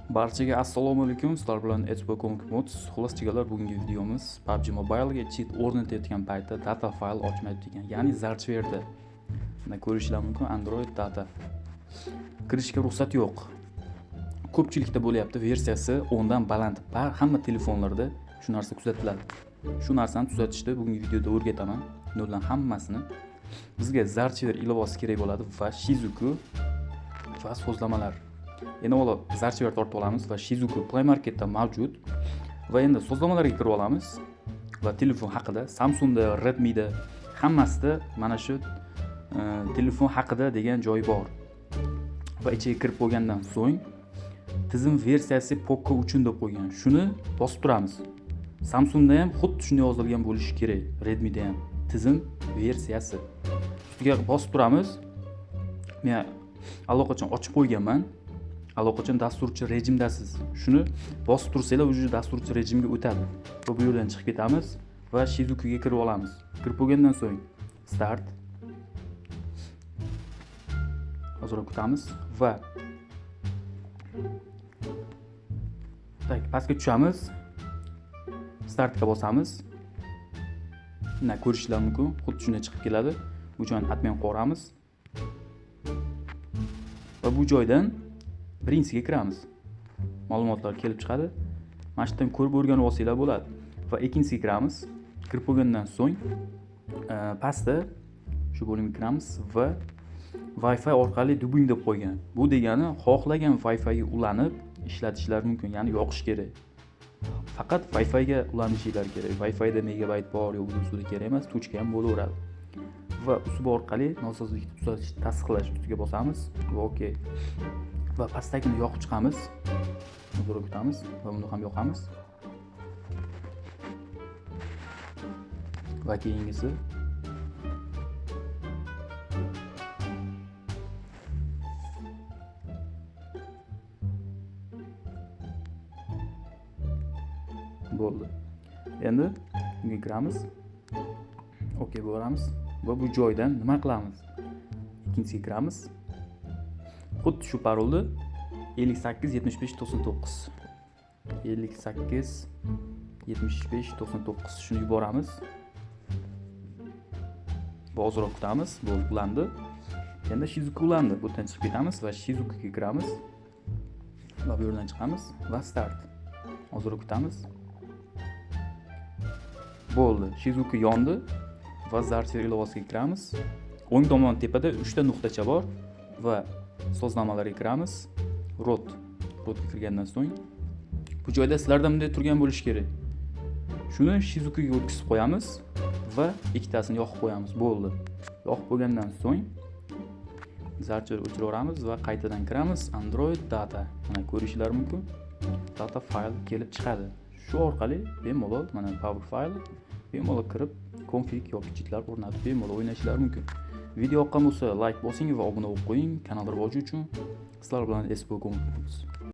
Barchaga assalomu alaykum. Sizlar bilan Expo Mods. Xullas, jigarlar, bugungi videomiz PUBG Mobile'ga cheat o'rnatayotgan paytda data fayl ochmaydi degan, ya'ni Zarchverda. Mana ko'rishlar mumkin, Android data. Kirishga ruxsat yo'q. Ko'pchilikda bo'lyapti, versiyasi 10 dan baland. Hamma telefonlarda shu narsa kuzatiladi. Shu narsani tuzatishni bugungi videoda o'rgataman. Noldan hammasini. Bizga Zarchiver ilovasi kerak bo'ladi va Shizuku va so'zlamalar. Endi avvalo Zarchiver tortib olamiz va Shizuku Play Marketda mavjud. Va endi so'zlamalarga kirib olamiz va telefon haqida Samsungda, Redmi'da hammasida mana shu telefon haqida degan joy bor. Va ichiga kirib bo'lgandan so'ng tizim versiyasi Poco uchun deb qo'ygan. Shuni bosib turamiz. Samsungda ham xuddi shunday yozilgan bo'lishi kerak, Redmi'da ham tizim versiyasi. Ustiga bosib turamiz. Men allaqachon ochib qo'yganman. Allaqachon dasturchi rejimdasiz. Shuni bosib tursanglar, уже dasturchi rejimga o'tadi. Va bu yerdan chiqib ketamiz va Shizukuga kirib olamiz. Kirib bo'lgandan so'ng start. Ozroq kutamiz va так, pastga tushamiz. Startga bosamiz. Mana ko'rishlar mumkin, xuddi shunday chiqib keladi. Bu joyni admin qo'yamiz. Va bu joydan birinchisiga kiramiz. Ma'lumotlar kelib chiqadi. Mana shu yerdan ko'rib o'rganib olsanglar bo'ladi. Va ikkinchisiga kiramiz. Kirib bo'lgandan so'ng pastda shu bo'limga kiramiz va Wi-Fi orqali dubing deb qo'ygan. Bu degani xohlagan Wi-Fi ga ulanib ishlatishlar mumkin, ya'ni yoqish kerak. Faqat Wi-Fi ga ulanishinglar kerak. Wi-Fi da megabayt bor yo Bluetooth kerak emas, tochka ham bo'laveradi. Va USB orqali nosozlikni tuzatish, tasdiqlash ustiga bosamiz va OK. Va pastdagini yoqib chiqamiz. Ozroq kutamiz va buni ham yoqamiz. Va keyingisi bo'ldi. Endi bunga kiramiz. OK bo'lamiz va bu joydan nima qilamiz? Ikkinchisiga kiramiz. Xuddi shu parolni 58 75 99 58 75 99 shuni yuboramiz. Va ozroq kutamiz. Bo'ldi, ulandi. Endi Shizuku ulandi. Bu yerdan chiqib ketamiz va Shizukuga kiramiz. Va bu yerdan chiqamiz va start. Ozroq kutamiz. Bo'ldi. Shizuku yondi va Zarchiver ilovasiga kiramiz. O'ng tomon tepada 3 ta nuqtacha bor va so'zlamalarga kiramiz. Rot. Rotga kirgandan so'ng bu joyda sizlarda bunday turgan bo'lishi kerak. Shuni Shizukuga o'tkazib qo'yamiz va ikkitasini yoqib qo'yamiz. Bo'ldi. Yoqib bo'lgandan so'ng Zarchiver o'chiraveramiz va qaytadan kiramiz. Android data. Mana ko'rishlar mumkin. Data fayl kelib chiqadi. Shu orqali bemalol mana power file bemalol kirib config yoki cheatlar o'rnatib bemalol o'ynashlar mumkin. Video yoqqan bo'lsa like bosing va obuna bo'lib qo'ying kanal rivoji uchun. Sizlar bilan Expo.